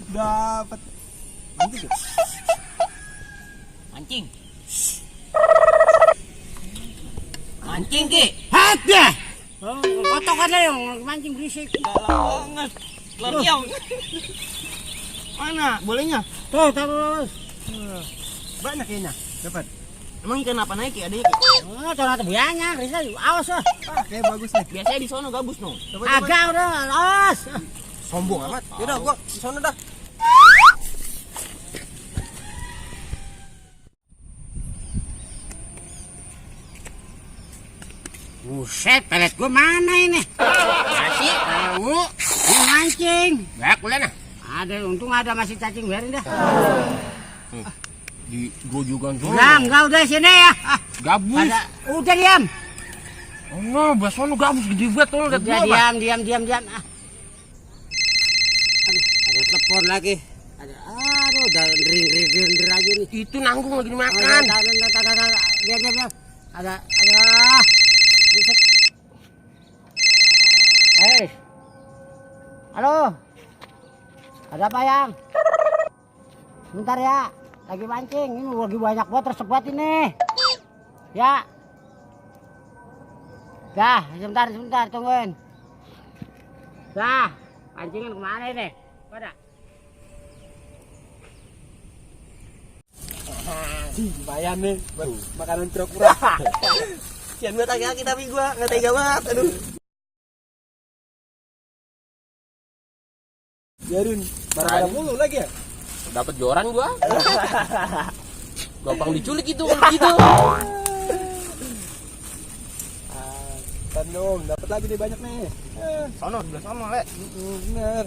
Dapat. Mancing. Mancing Ki. Ada. Kotok ada yang mancing berisik. Dalam banget. Lariau. Mana bolehnya? Tuh, terus. Banyak kayaknya. Dapat. Emang kenapa naik Ki? Adanya Ki? Oh, ternyata banyak. Risa, awas lah. Kayak bagus nih. Biasanya di sono gabus no. Agak udah, awas. Sombong amat. Yaudah gua di sana dah. Buset, pelet gua mana ini? Masih tahu mau mancing. Banyak boleh nah. Ada, untung ada masih cacing, biarin dah. Di gua juga Enggak udah sini ya. gabus. Ada, udah diam. Oh no, bahasa lu gabus gede banget tuh lihat Udah gua. diam. Ah. Aduh, ada telepon lagi. Aduh, udah ring aja nih. Itu nanggung lagi dimakan. Diam. Ada. Hei. Halo. Ada apa yang? Bentar ya. Lagi mancing. Ini lagi banyak banget tersebat ini. Ya. Dah, sebentar tungguin. Dah, pancingan kemana ini? Pada. Lumayan nih buat makanan kura-kura. Jangan buat kaki tapi gua nggak tega banget. Aduh. Biarin. Marah mulu lagi ya. Dapat joran gua. Gampang diculik itu kalau gitu. Dong, dapat lagi deh banyak nih. Sono, sebelah sono, Le. Bener.